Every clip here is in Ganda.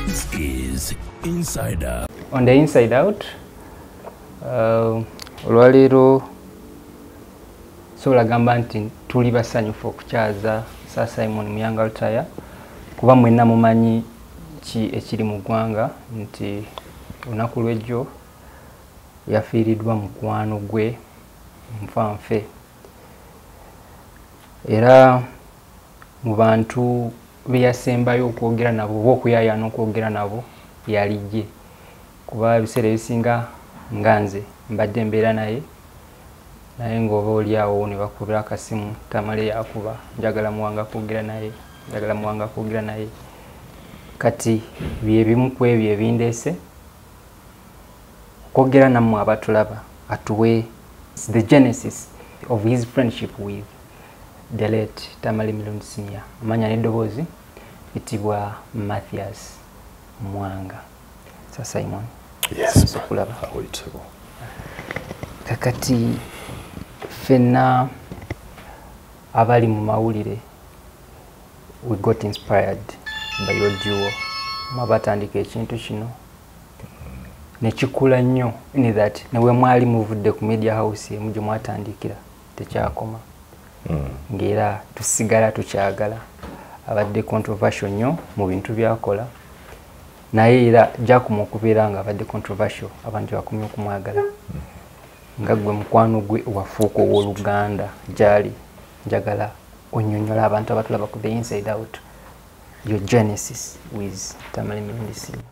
This is Insider. On the Inside Out, olwaleero sobola gamba nti tuli basanyufu okukyaza Sir Simon Muyanga Lutaaya, kuba mwenna mumanyi ki ekiri mu ggwanga nti olunaku lw'ejjo yafiiriddwa mukwano gwe nfanfe. Era mu bantu be yasembayo okwogera nabo oba okuyaayaana okwogera nabo yali ye, kuba ebiseera ebisinga nga nze mbadde mbeera naye, naye ng'oba oli awo ne bakubira akasimu Tamale yakuba, njagala Muwanga kwogera naye, njagala Muwanga kwogera naye. Kati bye bimu ku ebyo ebindeese okwogera nammwe abatulaba, atuwe the genesis of his friendship with the late Tamale Mirundi Senior. Amanya n'eddoboozi litibwa Mathias Mwanga. Sir Simon. Yes. Okulaba. Kakati ffenna abali mu mawulire, we got inspired by your duo. Mwabatandika ekintu kino ne kikula nnyo, in that ne bwe mwali muvudde ku media house emu gye mwatandikira tekyakoma, ng'era tusigala tukyagala. Abadde controversial nnyo mu bintu byakola, naye era gyakoma okubeera nga abadde controversial, abantu bakomye okumwagala. Nga gwe mukwano gwe wafuuka ow'oluganda gy'ali, njagala onnyonnyola abantu abatulaba ku The Inside Out your genesis with Tamale Mirundi Senior.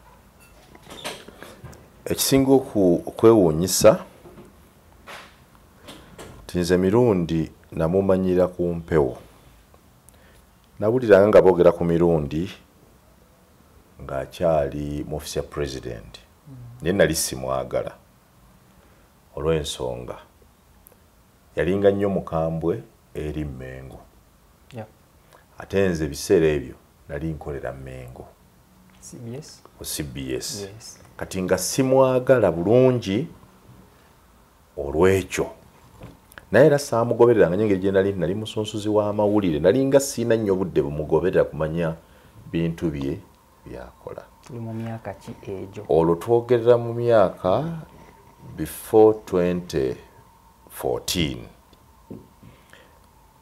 Ekisinga okwewuunyisa nti nze Mirundi namumanyira ku mpewo. Nawuliranga nga boogera ku Mirundi ng'akyali mu ofisi ya president, naye nali simwagala olw'ensonga yalinga nnyo mukambwe eri Mmengo. Ate nze ebiseera ebyo nali nkolera Mmengo CBS. Ku CBS. Kati nga simwagala bulungi olw'ekyo, naye era saamugobereranga nnyo engeri gye nali musunsuzi w'amawulire, nali nga siina nnyo obudde bumugoberera kumanya bintu bye byakola. Tuli mu myaka ki egyo? Olwo twogerera mu myaka before 2014.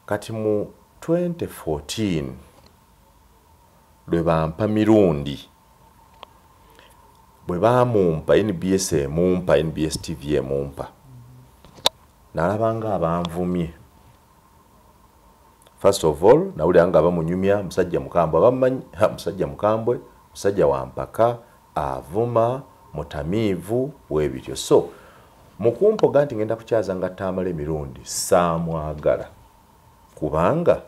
Kati mu 2014 lwe bampa Mirundi, bwe baamumpa NBS emumpa, NBS TV emumpa, nalaba nga abanvumye. First of all, nawulira nga bamunyumya musajja mukambwe, abamanyi musajja mukambwe, musajja wa mpaka, avuma, mutamiivu, bwebityo. So mukumpoga nti ngenda kukyaza nga Tamale Mirundi, saamwagala kubanga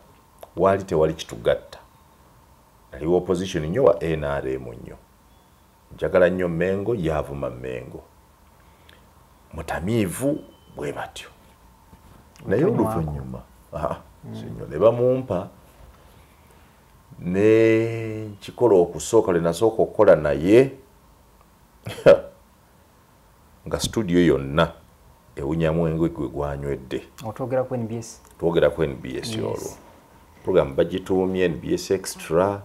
waali tewali kitugatta. Naliwo opposition nnyo wa NRM nnyo, njagala nnyo Mmengo, yavuma Mmengo, mutamiivu bwe batyo. Naye oluvannyuma sinyo ne bamumpa ne nkikola okusooka lwe nasooka okukola naye nga studio yonna ewunyamu engwe gwe gwanywedde. Otwogera ku NBS? Twogera ku NBS olwo. Program bagituumye NBS Extra.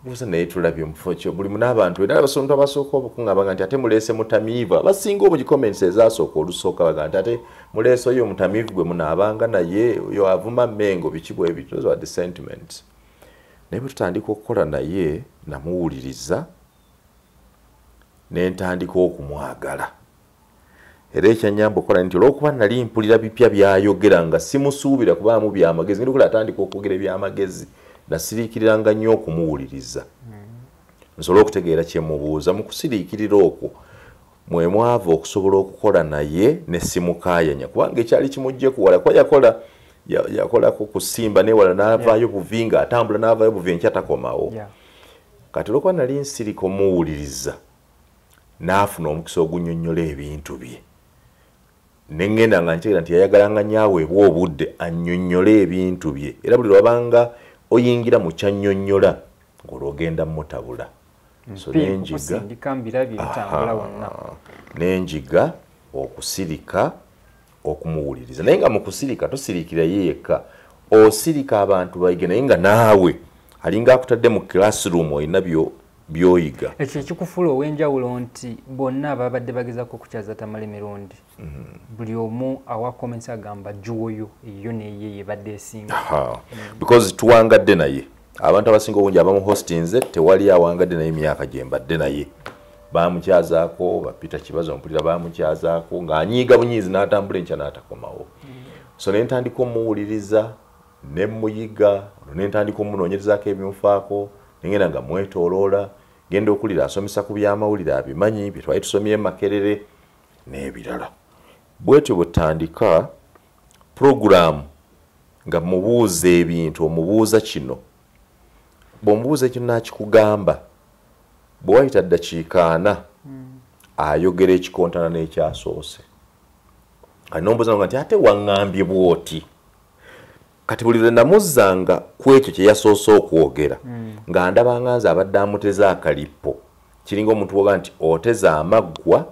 Buuza naye tulabye mu kifo buli munaabantu era abasonto abasooka okungamba nti ate muleese mutamiivu, abasinga obungi comments ezasooka olusooka baga nti ate muleese oyo mutamiivu gwe munaabanga naye oyo avuma Mmengo biki bwe bityo. Those were the sentiments. Naye bwe tutandika okukola naye namuwuliriza ne ntandika okumwagala. Era ekyannyamba okukola nti olw'okuba nali mpulira bipya by'ayogera nga simusuubira kubaamu byamagezi, ngenda okulaba atandika okwogera ebyamagezi, nasiriikiriranga nnyo okumuwuliriza nsobole okutegeera kye mubuuza. Mu kusiriikirira okwo mwe mwava okusobola okukola naye ne simukaayanya, kubanga ekyali kimujje kuwala kuba yakolako kusimba newala n'avaayo buvi nga atambula n'avaayo buvi enkya takomawo. Kati olw'okuba nali nsirika omuwuliriza, n'afuna omukisa ogunnyonnyola ebintu bye, ne ŋŋenda nga ntegeera nti yayagalanga nnyo aweebwe obudde annyonnyole ebintu bye, era buli lwabanga oyingira mu kyannyonnyola ng'olwo ogenda mutabula. So nenjiga okusirika okumuwuliriza, naye nga mu kusirika tosirikira ye yekka, Osirika abantu bayige naye nga naawe alinga akutadde mu classroom olina byoyiga. Ekyo ekikufuula ow'enjawulo nti bonna ababadde bagezaako okukyaza Tamale Mirundi, buli omu awa comments agamba juwoyo eyo neye yebadde esinga. Because tuwangadde naye. Abantu abasinga obungi abamu hostinze tewali awangadde naye emyaka gye mbadde naye. Bamukyazaako, bapita Kibazo mpulira bamukyazaako ng'anyiiga bunyiizi n'atambula enkya n'atakomawo. So ne ntandika omuwuliriza ne muyiga, ne ntandika omunoonyerezaako ebimufaako, ne ngenda nga mwetooloola, genda okulira asomesa ku byamawulire abimanyi bye twali tusomye e Makerere n'ebirala. Bwetyo bwe tutandika puroguraamu nga mubuuza ebintu, omubuuza kino. Bw'omubuuza kino n'akikugamba, bwe wayita ddakiika 4 ayogera ekikontana n'ekyasoose. Kati n'ombuuza nti ate waŋŋambye bw'oti. Kati buli lwe namuzzanga ku ekyo kye yasoose okwogera, nga ndaba nga nze abadde amuteze akalippo. Kiringa omuntu bw'oga nti oteze amaggwa,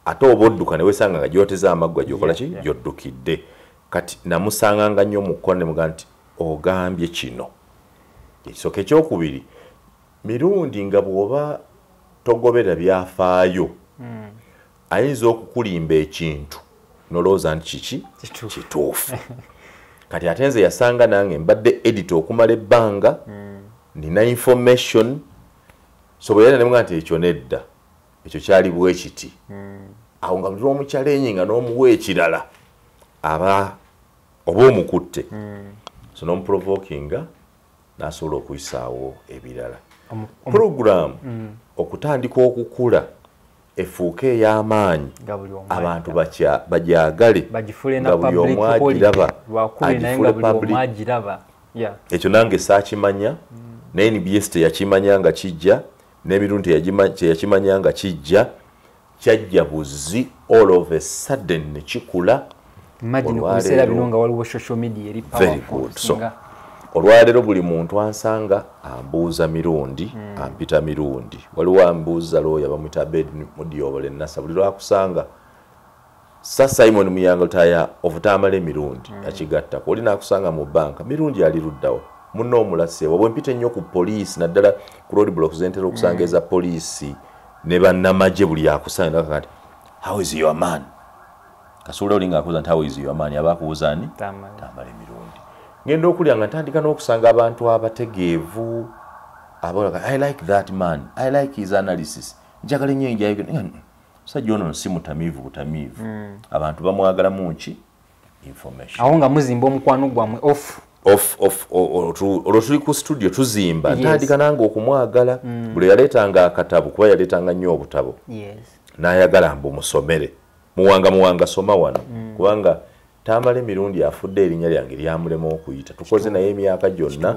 ate oba odduka ne weesanga nga gy'oteze amaggwa gy'okola ki? Gy'oddukidde. Kati namusanganga nnyo mu kkona ne mugamba nti ogambye kino. Ekisooka. Ekyokubiri, Mirundi nga bw'oba togobera byafaayo, ayinza okukulimba ekintu n'olowooza nti kiki? Kituufu. Kati ate nze yasanga nange mbadde editor okumala ebbanga, nina information. So bwe yali nemugamba nti ekyo nedda, ekyo kyali bwe kiti. Awo nga buli lw'omuchallenge nga n'omuwa ekirala aba oba omukutte. So n'omuprovokinga n'asobola okuyisaawo ebirala. Program okutandika okukula efuuke ey'amaanyi, abantu bagyagale, nga buli omu agiraba, agifule public. Ekyo nange saakimanya, naye NBS teyakimanya nga kijja, n'Emirundi teyakimanya nga kijja, kyajja buzzi all of a sudden ne kikula. Imagine ku biseera bino nga waliwo social media eri powerful. So olwaleero buli muntu ansanga ambuuza Mirundi, ampita Mirundi. Waliwo ambuuza looya bamuyita Abed Mudiobole Nassa, buli lwakusanga Sir Simon Muyanga Lutaaya of Tamale Mirundi akigattako. Oli n'akusanga mu banka, Mirundi ali luddawo, munno omulaseewa. Bwe mpita ennyo ku poliisi, naddala ku road blocks zentera okusanga eza poliisi ne bannamagye, buli akusanga nti how is your man? Kasobola oli ng'akubuuza nti how is your man, aba akubuuza ani? Tamale Mirundi. Ngenda okulya nga ntandika n'okusanga abantu abategeevu abalaga I like that man, I like his analysis, njagala nnyo enjayogera. Musajja ono si mutamiivu butamiivu, abantu bamwagalamu nki? Information. Awo nga muzimba omukwano gwammwe off off olwo tuli ku studio tuzimba. Ntandika nange okumwagala. Buli yaleetanga akatabo, kuba yaleetanga nnyo obutabo, n'ayagala mbu musomere. Muwanga Muwanga soma wano, kubanga Tamale Mirundi afudde erinnya lyange lyamulema okuyita. Tukoze naye emyaka gyonna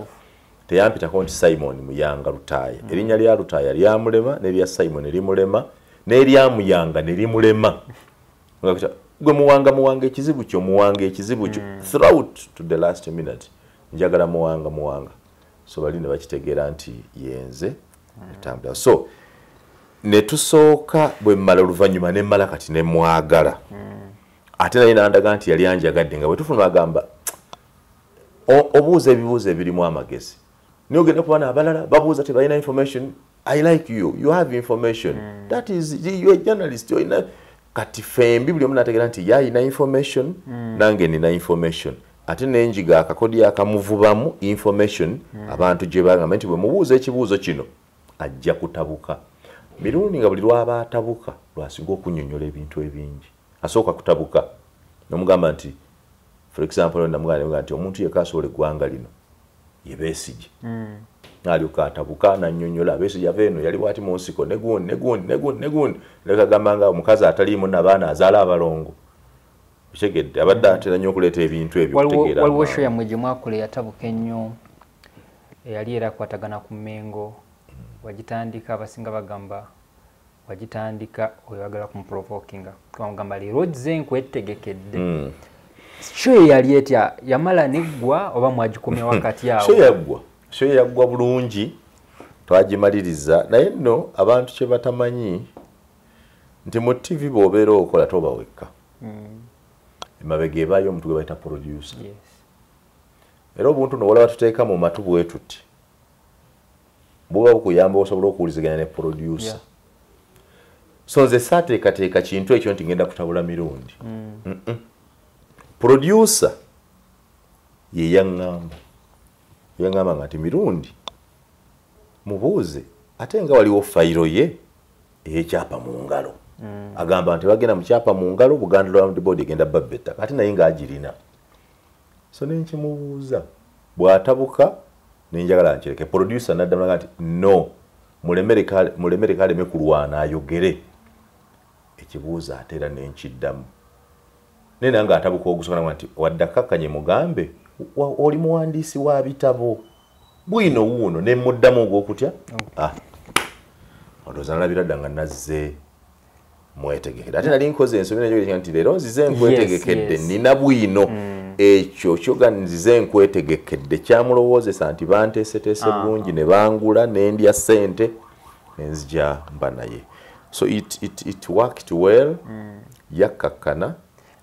teyampitako nti Simon Muyanga Lutaaya. Erinnya lya Lutaaya lyamulema, n'erya Simon limulema, n'erya Muyanga ne limulema. Gwe Muwanga Muwanga ekizibu kyo, Muwanga ekizibu kyo, throughout to the last minute njagala Muwanga Muwanga. So bali ne bakitegeera nti yenze etambula. So ne tusooka bwe mmala oluvannyuma ne mmala kati ne mwagala. Ate naye n'andaga nti yali anjagadde, nga bwe tufuna agamba obuuza ebibuuzo ebirimu amagezi. Naye ogenda kuba n'abalala babuuza tebalina information. I like you, you have information. That is, you are a journalist. Kati fembi buli omu n'ategeera nti ye alina information, nange nina information. Ate nenjiga akakodi akamuvubamu information, abantu gye bagamba nti bwe mubuuza ekibuuzo kino ajja kutabuka. Mirundi nga buli lw'aba atabuka lwasinga okunnyonnyola ebintu ebingi. Asooka kutabuka n'omugamba nti for example, namugamba nti omuntu yekka asobola eggwanga lino ye Besigye. N'alyoka atabuka n'annyonnyola Besigye ava eno yali bw'ati mu nsiko ne gundi ne gundi ne gundi ne gundi. Leka agamba nga omukazi ataliimu n'abaana azaala abalongo. Okitegedde, abadde atera nnyo okuleeta ebintu ebyo okutegeera. Waliwo show yammwe gye mwakola eyatabuka ennyo, eyali era akwatagana ku Mmengo. Wagitandika abasinga bagamba wagitandika oyagala kumuprovokinga, bamugamba leero ogize nkwetegekedde. Show yali etya? Yamala neggwa oba mwagikomya wakati awo? Show yaggwa, show yaggwa bulungi, twagimaliriza. Naye nno abantu kye batamanyi nti mu TV bw'obeera okola toba wekka. Emabega ebaayo omuntu gwe bayita producer. Era obuntu nowolaba tuteeka mu matu bwe tuti buba bukuyamba osobola okuwuliziganya ne producer. Yeah. So nze saateekateeka kintu ekyo nti ngenda kutabula Mirundi. Producer ye yaŋŋamba nga nti Mirundi mubuuze ate nga waliwo fayiro ye ey'ekyapa mu ngalo. Agamba nti bagenda mu kyapa mu ngalo Buganda Land Board egenda babba ettaka ate naye ng'agirina. So ne nkimubuuza bw'atabuka ne njagala nkireke. Producer n'addamu nti no, mulemere aleme kulwana ayogere. Ekibuuzo ate era ne nkiddamu. Naye nange atabuka ogusooka nti wadde akkakkanye mugambe oli muwandiisi wa bitabo bwino wuuno ne muddamu ogw'okutya. Olowooza nalabira dda nga nazze mwetegekera. Ate nali nkoze ensobi nenjogera nti leero nzize nkwetegekedde nina bwino. Ekyo kyoga nzize nkwetegekedde kyamulowoozesa nti banteeseteese bulungi ne bangula ne ndya ssente ne nzija mba naye. So it worked well. Yakkakkana.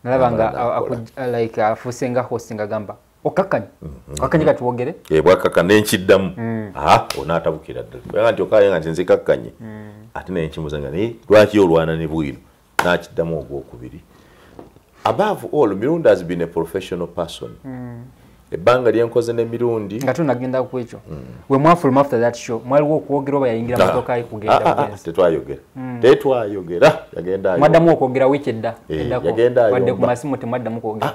Nalaba nga like afuuse nga host ng'agamba okkakkanye. Okkakkanye katuwogere. Bwakkakkana ne nkiddamu. Onaatabukira ddala. Kubanga nti okaaye nga nti nzikakkanye. Ate naye nkimubuuza nga naye lwaki olwana ne bwino? N'akiddamu ogwokubiri. Above all, Mirundi has been a professional person. Ebbanga lye nkoze ne Mirundi. Nga tunagenda ku ekyo. We mwafuluma after that show, mwaliwo okwogera oba yayingira mmotoka ye kugenda bugenzi? Tetwayogera. Tetwayogera. Yagenda ayomba. Mwaddamu okwogera wiiki edda. Yagenda ayomba. Wadde ku masimu temwaddamu kwogera.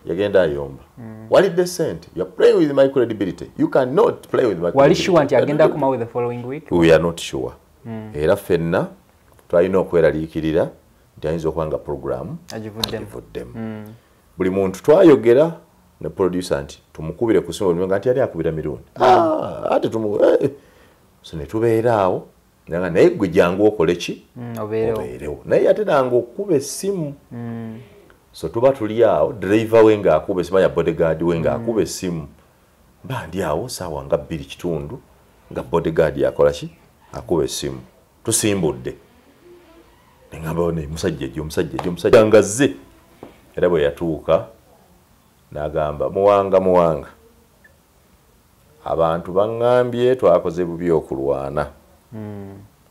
Yagenda ayomba. Walidde ssente. You are playing with my credibility. You cannot play with my credibility. Wali sure nti agenda kumawo the following week? We are not sure. Era ffenna twalina okweraliikirira nti ayinza okuba nga program agivuddemu. Buli muntu twayogera ne producer nti tumukubire ku ssimu nga nti yali akubira Mirundi. Ate so ne tubeera awo naye gwe jangu okole ki? Obeerewo. Naye ate nange okuba essimu. So tuba tuli awo driver we ng'akuba essimu ya bodyguard we ng'akuba essimu. Mba ndi awo ssaawa nga 2:15 nga bodyguard yakola ki? Akuba essimu. Tusimbudde. Ngamba ne musajja ejjo omusajja ngazze. Era bwe yatuuka n'agamba Muwanga abantu baŋŋambye twakoze bubi okulwana.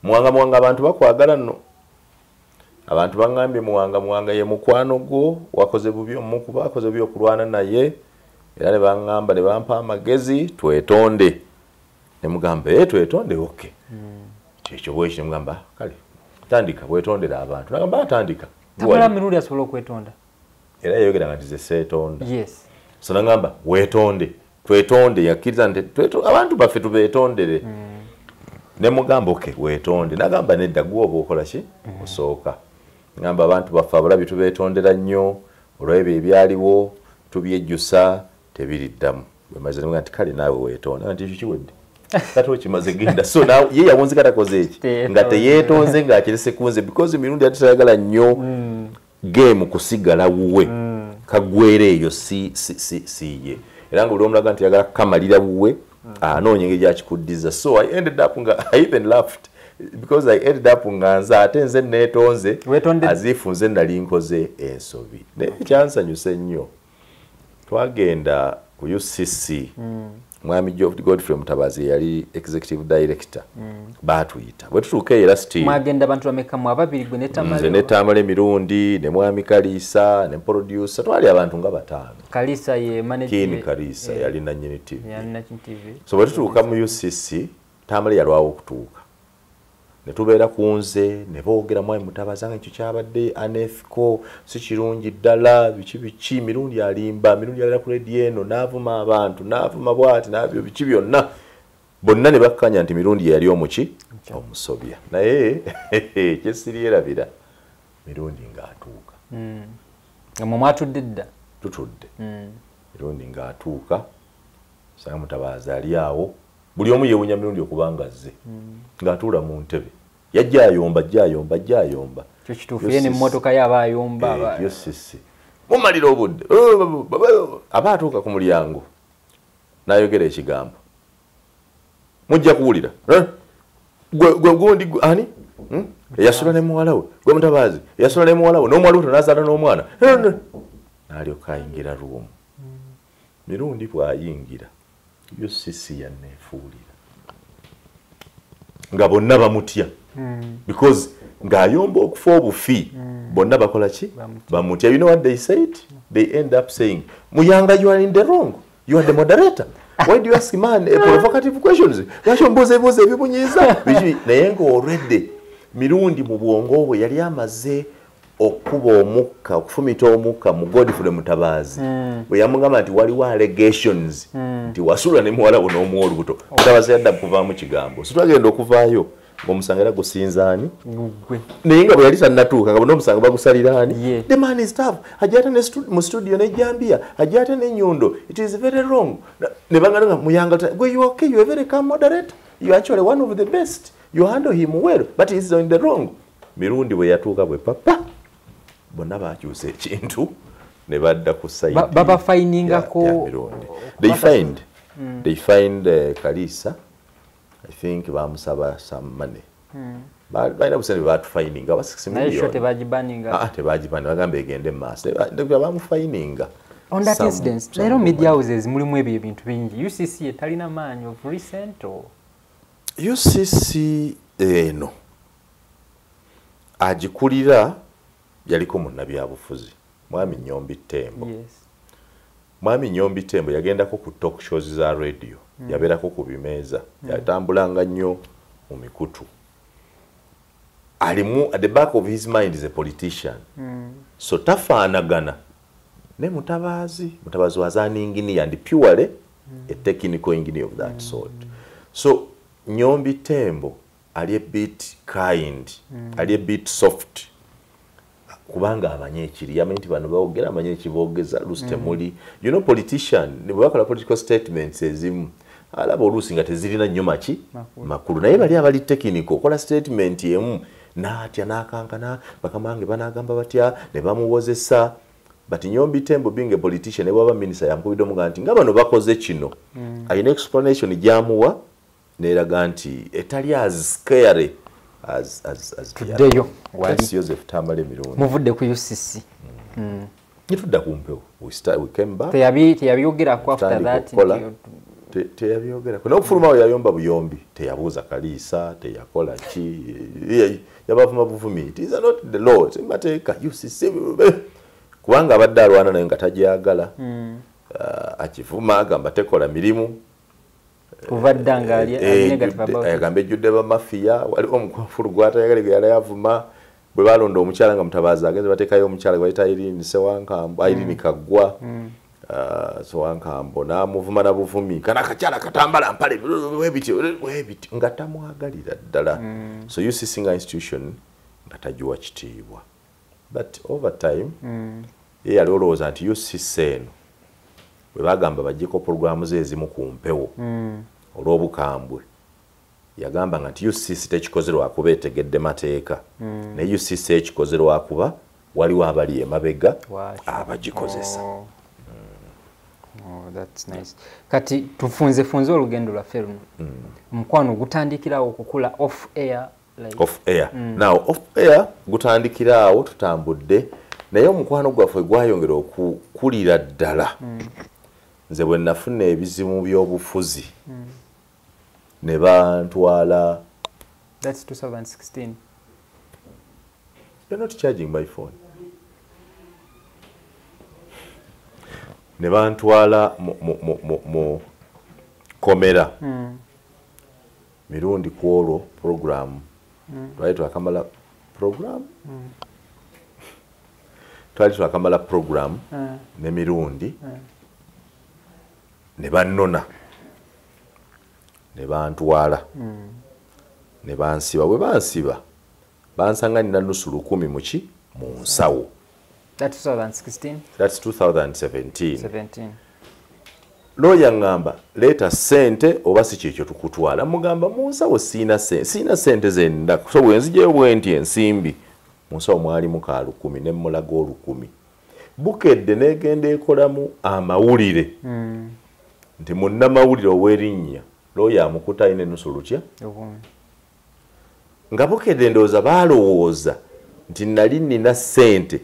Muwanga abantu bakwagala nno. Abantu baŋŋambye Muwanga ye mukwano gwo wakoze bubi omukuba akoze bubi okulwana naye. Era ne baŋŋamba ne bampa amagezi twetonde. Ne mugamba twetonde okay. Ekyo bwe kiri mugamba kale tandika bwetondera abantu. Nagamba atandika. Tabala Mirundi asobola okwetonda. Era yayogera nga nti ze seetonda. Yes. So nagamba weetonde, twetonde yakkiriza nti abantu baffe tubeetondere. Ne mugamba okay weetonde. Nagamba nedda gwe oba okola ki? Osooka. Ngamba abantu baffe abalabi tubeetondera nnyo olw'ebyo ebyaliwo tubyejjusa tebiriddamu. Bwe maze ne nti kale naawe weetonde. Nti ekyo kiwedde. Kati okimaze genda. So now ye yawunzika takoze eki nga teyeetonze ng'akirese ku nze because Mirundi ate tayagala nnyo game kusigala wuwe. Kagwere eyo si ye. Era nga buli omulaga nti ayagala kukamalira wuwe anoonya engeri gy'akikuddiza. So I ended up nga I even laughed because I ended up nga nze ate nze neetonze as if nze nali nkoze ensobi. Naye kyansanyusa ennyo. Twagenda ku UCC. Mwami Godfrey Mutabazi yali executive director. Baatuyita. Bwe tutuuka eyo era still. Mwagenda abantu bameka mu ababiri gwe ne Tamale. Nze ne Tamale Mirundi, ne Mwami Kalisa, ne producer, twali abantu nga bataano. Kalisa ye manager. Kin Kalisa yali nannyini TV. Yali nannyini TV. So bwe tutuuka mu UCC, Tamale yalwawo okutuuka. Ne tubeera ku nze, ne boogera Mwami Mutabazi nga ekyo kyabadde unethical, si kirungi ddala, biki biki, Mirundi alimba, Mirundi alira ku radio eno, n'avuma abantu, n'avuma bw'ati, n'abyo biki byonna. Bonna ne bakkanya nti Mirundi yali omuki? Omusobya. Naye kye siriyerabira, Mirundi ng'atuuka. Nga mmwe mwatudde dda? Tutudde. Mirundi ng'atuuka, sanga Mutabazi ali awo, buli omu yeewuunya Mirundi okuba nga azze. Ng'atuula mu ntebe. Yajja ayomba, ajja ayomba, ajja ayomba. Kyo kituufu ye n'emmotoka ye aba ayomba. UCC. Mumalira obudde. Aba atuuka ku mulyango n'ayogera ekigambo. Mujja kuwulira. Gwe gundi ani? Eyasula ne muwala we. Gwe Mutabazi. Eyasula ne muwala we. N'omuwala we n'azaala n'omwana. N'alyoka ayingira room. Mirundi bw'ayingira UCC yanneefuulira nga bonna bamutya, because ng'ayomba okufa obufi, bonna bakola ki? Bamutya. You know what they said? They end up saying, "Muyanga, you are in the wrong. You are the moderator. Why do you ask man a provocative questions? Lwaki ombuuza ebibuuzo ebimunyiiza?" Naye nga already Mirundi mu bwongo bwe yali amaze okuba omukka, okufumita omukka mu Godfrey Mutabaazi, bwe yamugamba nti waliwo allegations nti wasula ne muwala wo n'omuwa olubuto. Mutabaazi yadda kuvaamu kigambo. So twagenda okuvaayo ng'omusango era gusinzaani, naye nga bwe yali tannatuuka nga bonna omusango bagusalira ani? The man is tough. Ajja ate mu studio n'ejjambiya, ajja ate n'ennyundo. It is very wrong. Ne bagamba nga Muyanga, gwe, you okay, you are very calm moderator, you are actually one of the best, you handle him well, but he is in the wrong. Mirundi bwe yatuuka bwe papa, bonna bakyusa ekintu ne badda ku side Babafiningako? Mirundi. They find Kalisa, I think bamusaba some money. Balina busente batufininga oba 6 Naye million. Show tebagibaninga? Ah, tebagibaninga, bagamba egende mu maaso. Bamufininga. On that incident, leero media houses mulimu ebyo ebintu bingi. UCC etalina maanyi of recent or? UCC eno agikulira yaliko munnabyabufuzi, Mwami Nyombi Tembo. Mwami Nyombi Tembo yagendako ku talk shows za radio, yabeerako ku bimeeza, yatambulanga nnyo mu mikutu. Alimu at the back of his mind is a politician. So tafaanagana ne Mutabaazi. Mutabaazi was an engineer and purely a technical engineer of that sort. So Nyombi Tembo ali a bit kind, ali a bit soft, kubanga amanyi ekiri, amanyi nti bano boogera, amanyi ekiboogeza luusi temuli. You know, politician ne bwe bakola political statements ezimu, alaba oluusi nga tezirina nnyo maki makulu, naye bali abali technical okola statement emu n'atya n'akankana, bakamange banagamba batya, ne bamuwozesa. But Nyombi Tembo being a politician, ne bwaba minisita yamukubidde omuga nti nga bano bakoze kino, alina explanation gy'amuwa n'eraga nti etali as scary as the other. Tuddeyo wali. That's Joseph Tamale Mirundi. Muvudde ku UCC. Nitudda ku mpewo. We came back. Teyabyogerako after Tutandika that? okukola. Teyabyogerako. N'okufulumawo yayomba buyombi, teyabuuza Kaliisa, teyakola ki, yabavuma buvumi. It is not the law, si mateeka UCC, kubanga abadde alwana naye nga tajagala. Akivuma, agamba tekola mirimu. Kuva dda nga ali negative about it. Agamba ejjudde bamafiya. Waliwo omukafulu gwatayagala gwe yali avuma bwe balonda omukyala nga Mutabaazi agenze, bateekayo omukyala gwe bayita Irene Sewankambo, Irene Kaggwa. Sewankambo n'amuvuma na buvumi, kana akakyala katambala mpale webiti webiti, nga tamwagalira ddala. So UCC nga institution nga tagiwa kitiibwa, but over time ye yali olowooza nti UCC eno bwe bagamba baggyeko programu ze ezimu ku mpewo olw'obukambwe, yagamba nga nti UCC tekikoze lwakuba etegedde mateeka, naye UCC ekikoze lwakuba waliwo abali emabega Lwaki? abagikozesa. Oh. Oh, that's nice. Kati tufunzefunze olugendo lwaffe luno. Omukwano gutandikirawo okukula off air, like, Off air. Now off air gutandikira awo, tutambudde, naye omukwano gwaffe gwayongera okukulira ddala nze bwe nafuna ebizibu mu byobufuzi ne bantwala. That's 2016. You're not charging my phone. Ne bantwala mu komera. Mirundi ku olwo program twali twakamala program, twali twakamala program ne Mirundi, ne bannona ne bantwala ne bansiba. Bwe bansiba, bansanga nina 500 muki mu nsawo. That's 2016? That's 2017. 17. Looya ŋŋamba, leeta ssente oba si kyekyo tukutwala. Mugamba mu nsawo siina ssente, siina ssente zenna, so bwe nzijayo bwe nti ensimbi mu nsawo mwalimu ka 1,000, ne mmulaga 1,000. Bukedde n'egenda ekolamu amawulire nti munnamawulire ow'erinnya looya amukuta alina ennusu lutya. 1,000. Nga Bukedde ndowooza baalowooza nti nali nina ssente,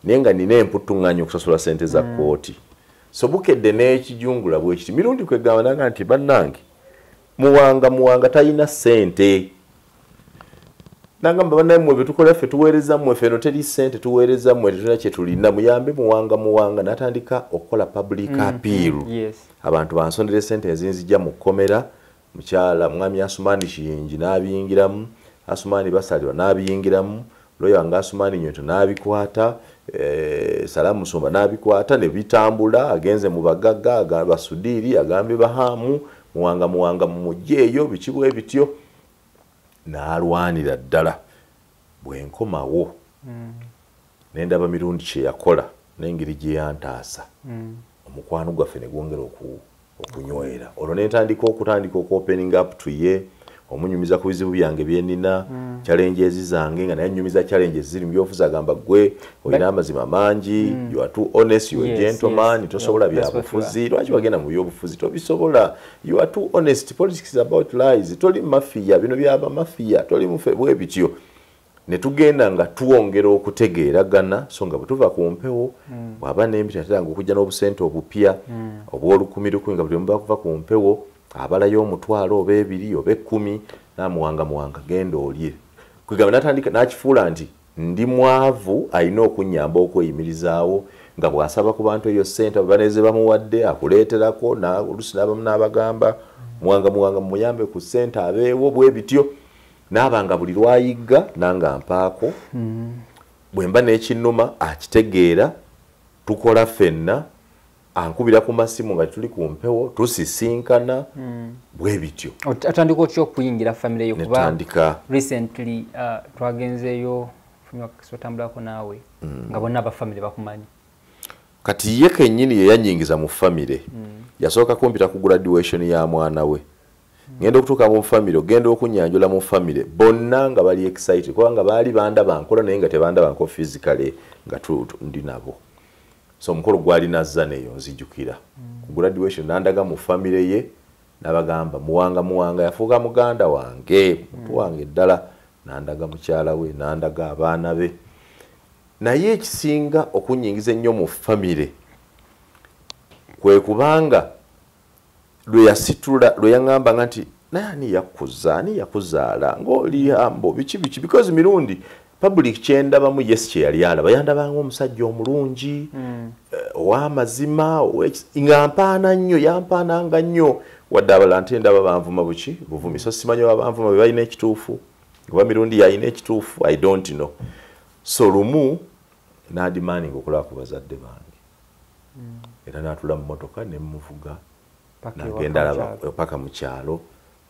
naye nga nina emputuŋŋanya okusasula ssente za kkooti. So Bukedde n'ekijungula bwe kiti. Mirundi kwegamba nanga nti bannange Muwanga talina ssente. Nangamba bannaye mmwe betukola ffe tuweereza mmwe, ffe eno teri ssente, tuweereza mmwe, tetulina kye tulina, muyambe Muwanga. N'atandika okukola public appeal. Abantu bansondera ssente ezinzijja mu kkomera. Mukyala mwami Asumani Kiyingi n'abiyingiramu, Asumani Basalirwa n'abiyingiramu, lawyer wange Asumani Nyonto n'abikwata, Salamu Musumba n'abikwata, ne bitambula. Agenze mu bagagga, Basudiri, agambye Bahamu, Muwanga mumugyeeyo, biki bwe bityo. N'alwanira ddala. Bwe nkomawo ne ndaba Mirundi kye yakola n'engeri gye yantaasa, omukwano gwaffe ne gwongera okunywera. Olwo ne ntandika okutandika oku-opening up to ye, omunyumiza ku bizibu byange byenina, challenges zange, nga naye nnyumiza challenges ziri mu byobufuzi. Agamba gwe olina amazima mangi, you are too honest, you are a gentleman, tosobola byabufuzi, lwaki wagenda mu byobufuzi, tobisobola, you are too honest, politics is about lies, toli mafia, bino byaba mafia, toli mufe, bwe bityo. Ne tugenda nga tuwongera okutegeeragana. So nga bwe tuva ku mpewo, bw'aba n'empita ateranga okujja n'obusente obupya obw'olukumi lukumi, nga buli omu bakuva ku mpewo abalayo 10,000 oba 2 oba 10, n'amuwanga Muwanga genda olye. Kwegamba n'atandika n'akifuula nti ndi mwavu alina okunnyamba okweyimirizaawo, nga bw'asaba ku bantu eyo ssente baneze bamuwadde akuleeterako, oluusi n'abamu n'abagamba Muwanga muyambe ku ssente abeewo, bwe bityo. N'abanga buli lwayigga nanga mpaako, bwe mba n'ekinnuma akitegeera, tukola ffenna, ankubira ku masimu nga tuli ku mpewo, tusisinkana, bwe bityo. Otandika otya okuyingira family yo? Kuba recently twagenzeeyo otambulako naawe nga bonna aba family bakumanyi. Kati ye kennyini ye yannyingiza mu family. Yasooka kumpita ku graduation ya mwana we. Ngenda okutuuka mu family, ogenda okunnyanjula mu family, bonna nga bali excited kubanga baali bandaba nkola naye nga tebandaba nko physically nga ndi nabo. So omukolo gwali nazza neyo nzijukira. Ku graduation nandaga mu family ye, n'abagamba Muwanga yafuuka muganda wange, muntu wange ddala. Nandaga mukyala we, nandaga abaana be. Naye ekisinga okunnyingiza ennyo mu family kwe kubanga lwe yasitula, lwe yaŋŋambanga nti naye ani yakuza, ani yakuzaala ng'oli ambo biki biki, because Mirundi public kyendabamu yes kye yali alaba, yandabanga omusajja omulungi, ow'amazima, nga mpaana nnyo, yampaananga nnyo, wadde abalala nte ndaba banvuma buki buvumi. So simanyi oba banvuma bwe balina ekituufu oba Mirundi yalina ekituufu, I don't know. So lumu n'ademandinga okulaba ku bazadde bange, era n'atula mu mmotoka ne mmuvuga nagenda alaba paka mu kyalo,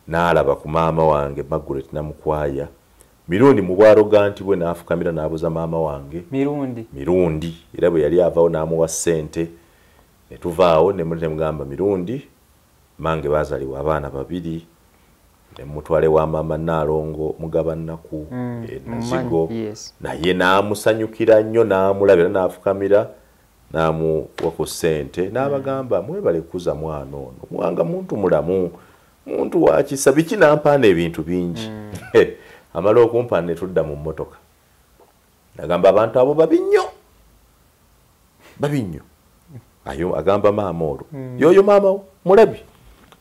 n'alaba ku maama wange Margaret Namukwaya. Mirundi mu bwaroganti bwe n'afukamira n'abuza maama wange Mirundi, era bwe yali avaawo n'amuwa ssente. Ne tuvaawo ne mugamba Mirundi mange baazaalibwa abaana babiri, ne mutwale wa maama Nnaalongo Mugabannaku Nazigo, naye n'amusanyukira nnyo n'amulabira n'afukamira n'amuwa ku ssente n'abagamba mwebale kukuza mwana ono, Muwanga muntu mulamu, muntu wa kisa, biki, n'ampaana ebintu bingi. Amala okumpaana ne tudda mu mmotoka, nagamba abantu abo babi nnyo, babi nnyo. Ayo agamba maama olwo, yoyo maama wo mulabi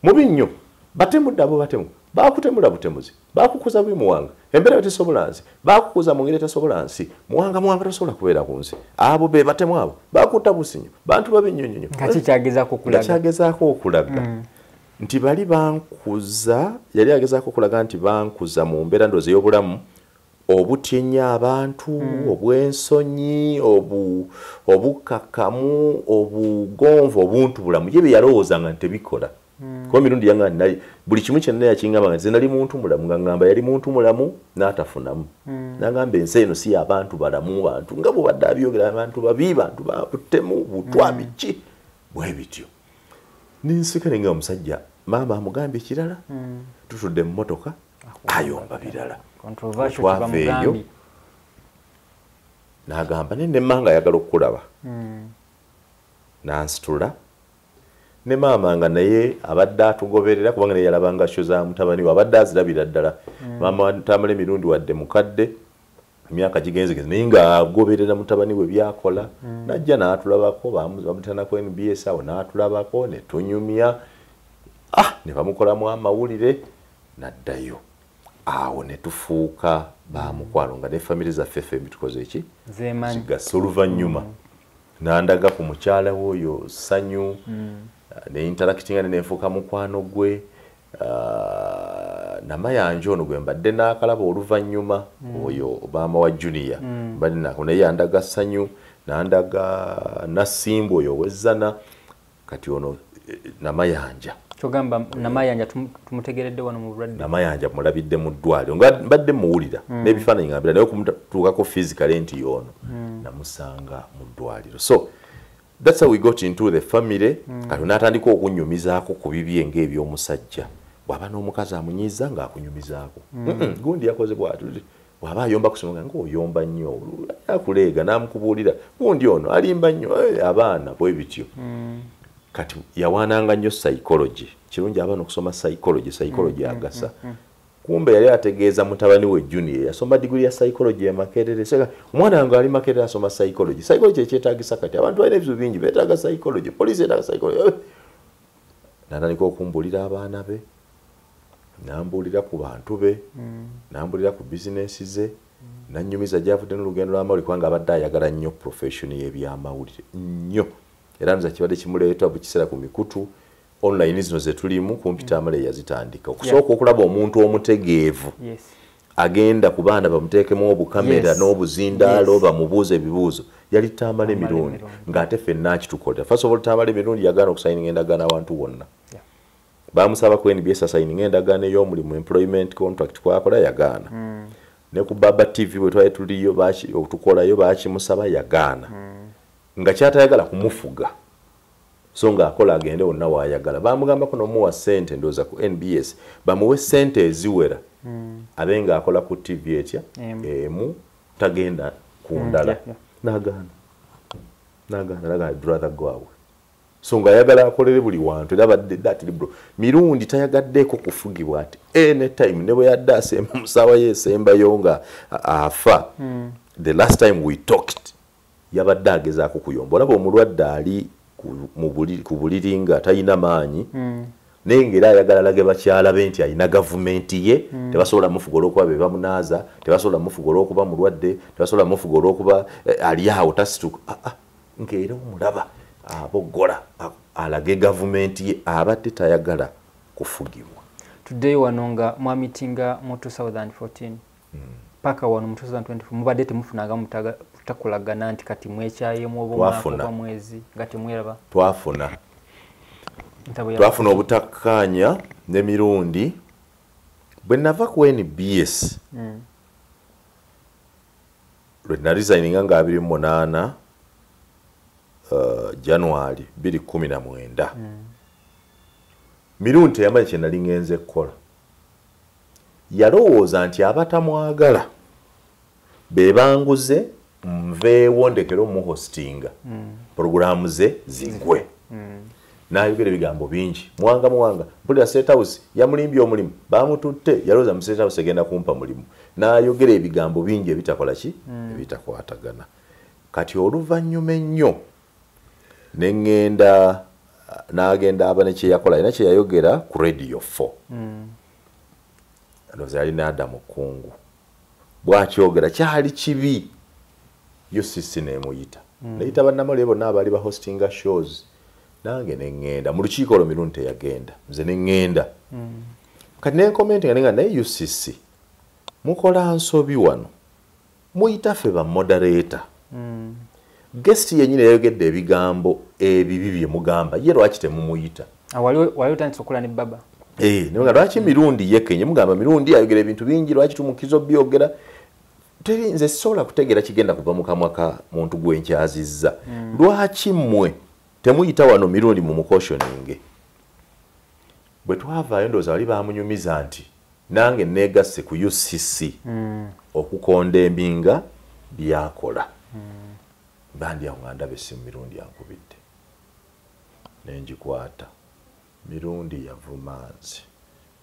mubi nnyo, batemudde abo batemu, bakutemula butemuzi, bakukuza bubi Muwanga, embeera tesobola nsi, bakukuza mu ngeri etasobola nsi, Muwanga tosobola kubeera ku nsi, abo be batemu abo, bakutta businyo, bantu babi nnyo nnyo. Nga kikyagezaako okulaga. Kyagezaako okulaga nti bali bankuza, yali agezaako okulaga nti bankuza mu mbeera ndowooza ey'obulamu obutya ennyo abantu, obw'ensonyi, obukkakkamu, obugonvu, obuntu bulamu, ye bye yalowoozanga nti tebikola. Kuba Mirundi yangamba nali buli kimu kyonna yakingamba nga nze nali muntu mulamu, nga ngamba yali muntu mulamu n'atafunamu. N'agamba ensi eno si y'abantu balamu, bantu nga bw'obadde abyogera, abantu babi, bantu babutemu, butwa, biki, bwe bityo. Nenseka ne nga omusajja maama amugambye ekirala, tutudde mu mmotoka ayomba birala. Twava eyo n'agamba ne mmange ayagala okukulaba. N'ansitula ne maama nga naye abadde atugoberera kubanga naye yalabanga show za mutabani we, abadde azirabira ddala. Maama Tamale Mirundi wadde mukadde, Emyaka gigenze naye ng'agoberera mutabani we byakola. Najja n'atulabako, bamutanako NBS awo n'atulabako ne tunyumya, ne bamukolamu amawulire n'addayo. Awo ne tufuuka bamukwano nga ne famire zaffe ffembi tukoze eki zigasa. Oluvannyuma n'andaga ku mukyala we oyo Ssanyu, ne interactinga ne nenfuuka mukwano gwe. Namayanja ono gwe mbadde n'akalaba oluvannyuma, oyo Obama wa Junior, mbadde nako naye yandaga Ssanyu, n'andaga Nasimbu oyo ow'Ezzana. Kati ono Namayanja kyogamba Namayanja tumutegeredde wano mu bulwadde. Namayanja mulabidde mu ddwaliro nga mbadde muwulira n'ebifaananyi nga mbira, naye okumutuukako physically nti y'ono namusanga mu ddwaliro. So that's how we got into the family. Kati n'atandika okunnyumizaako ku bibye ng'ebyomusajja. Bw'aba n'omukazi amunyiiza ng'akunyumizaako, gundi yakoze bw'ati, bw'aba ayomba kusoma ng'oyomba nnyo, akuleega n'amukubuulira, gundi ono alimba nnyo, abaana bwe bityo. Kati yawaananga nnyo psychology. Kirungi abaana okusoma psychology, psychology agasa. Kumbe yali ategeeza mutabani we Junior yasoma diguli ya psychology e Makerere. Seka omwana wange ali Makerere asoma psychology. Psychology ekyetaagisa kati abantu balina ebizibu bingi, beetaaga psychology, poliisi yeetaaga psychology. Natandika okumbuulira abaana be, nambuulira ku bantu be, nambuulira ku bizinensi ze, nannyumiza gy'avudde n'olugendo lw'amawulire, kubanga abadde ayagala nnyo profession y'ebyamawulire nnyo. Era nza kibadde kimuleeta buli kiseera ku mikutu online zino ze tulimu, kumpi Tamale yazitandika. Okusooka okulaba omuntu omutegeevu agenda ku baana bamuteekemu obukamera n'obuzindaalo, bamubuuze ebibuuzo, yali Tamale Mirundi, ng'ate ffenna akitukolera. First of all, Tamale Mirundi yagaana okusayininga endagaano awantu wonna. Bamusaba ku NBS asayininga endagaano ey'omulimu, employment contract, kwakola yagaana. Ne ku Baba TV bwe twali tuliyo tukolayo bakimusaba yagaana. Nga kyatayagala kumufuga, so ng'akola agende wonna waayagala. Bamugambako n'omuwa ssente, ndowooza ku NBS bamuwe ssente eziwera abe ng'akola ku TV etya emu, tagenda ku ndala. N'agaana, n'agaana, I'd rather go away. So ng'ayagala akolere buli wantu, era abadde that liberal. Mirundi tayagaddeeko kufugibwa ati anytime, ne bwe yadde asemba mu ssaawa ye esembayo nga afa. The last time we talked yabadde agezaako kuyomba. Olaba omulwadde ali ku buliri nga talina maanyi, naye ng'era ayagala alage bakyala be nti alina gavumenti ye, tebasobola mufuga olw'okuba be bamunaaza, tebasobola mufuga olw'okuba mulwadde, tebasobola mufuga olw'okuba ali awo tasituka. Ng'era omulaba aboggola alage gavumenti ye, abadde tayagala kufugibwa. Tuddeyo wano nga mwamitinga mu 2014 paka wano mu 2024, mubadde temufunanga mutakolagana nti kati mwekyayemu oba omwaka oba mwezi nga temweraba? Twafuna obutakkaanya ne Mirundi. Bwe nava ku NBS, lwe naresigninga nga 28 January 2019, Mirundi teyamanya kye nali ngenze kukola. Yalowooza nti abatamwagala be banguze nveewo ndekere omuhostinga programu ze zigwe. N'ayogera ebigambo bingi, Muwanga Muwanga, mpulira State House yamulimbye omulimu, bamututte, yalowooza mu State House egenda kumpa mulimu. N'ayogera ebigambo bingi ebitakola ki, ebitakwatagana. Kati oluvannyuma ennyo ne ŋŋenda, n'agenda aba ne kye yakola, alina kye yayogera ku Radio 4. Ndowooza yali n'Adamu Kungu. Bw'akyogera kyali kibi, UCC n'emuyita. Neyita bannamawulire bonna abaali bahostinga shows, nange ne ŋŋenda. Mu lukiiko olwo Mirundi teyagenda, nze ne ŋŋenda. Kati ne nkomentinga ne ŋŋamba, naye UCC mukola nsobi wano, muyita ffe ba moderator. Guest yennyini yayogedde ebigambo ebibi bye mugamba, ye lwaki temumuyita? Wali otandise okukola ne Baba? Ne lwaki Mirundi ye kenye mugamba Mirundi ayogera ebintu bingi, lwaki tumukkiriza obyogera? Teri nze sisobola kutegeera kigenda kuva mu kamwa ka muntu gwe nkyazizza. Lwaki mmwe temuyita wano Mirundi mumucautioninge? Bwe twavaayo ndowooza bali bamunyumiza nti nange neegasse ku UCC okukondeminga byakola. Bandi awo nga ndaba essimu Mirundi ankubidde, ne ngikwata. Mirundi yavuma nze,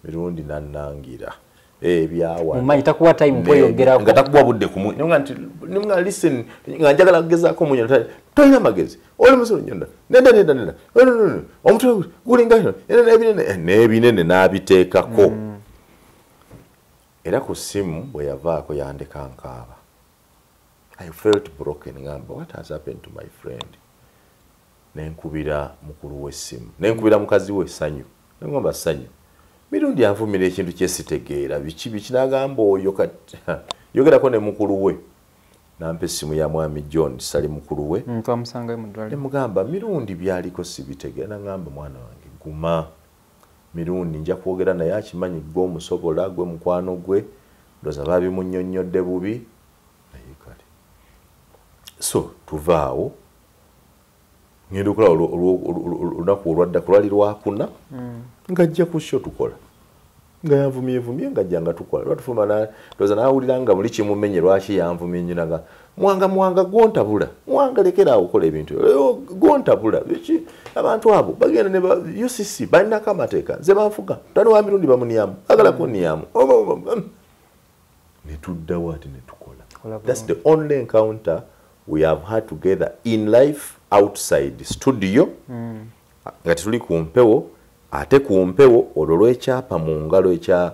Mirundi nannangira, Ebyawa mumanyi takuwa time kweyogerako nga takuwa budde kumu nga nti nga listen nga njagala kugezaako munyo tolina magezi oli musolo nyonda nenda nenda nenda omutwe gulinga ebinene n'ebinene n'abiteekako. Era ku simu bwe yavaako yandeka nkaaba. I felt broken, ngamba what has happened to my friend. Nenkubira mukulu w'essimu, nenkubira mukazi we Ssanyu, nengamba Ssanyu Mirundi anvumira ekintu kyesitegeera biki biki, n'agamba oyo kati yogerako ne mukulu we, nampa essimu ya mwami John Sali mukulu we, twamusangayo mu ddwaliro, nemugamba Mirundi byaliko sibitegeera, nagamba mwana wange guma Mirundi nja kwogera naye akimanyi gwe omusobola gwe mukwano gwe, ndowooza babimunnyonnyodde bubi naye kale. So tuvaawo ngenda okulaba olunaku olwaddako lwali lwakuna ng'ajja ku show tukola nga yanvumyevumye ng'ajja nga tukola lwatufuma ndowooza n'awulira nga muli kimumenye lwaki yanvumye nnyo nga Mwanga Mwanga gwontabula Mwanga lekera awo okola ebintu gwontabula biki abantu abo bagenda ne UCC balinako amateeka nze banfuga mutano wa Mirundi bamuniyamu agala kunniyamu ne tuddawo ate ne tukola. That's the only encounter we have had together in life outside studio nga tetuli ku mpewo, ate ku mpewo olwo lw'ekyapa mu ngalo ekya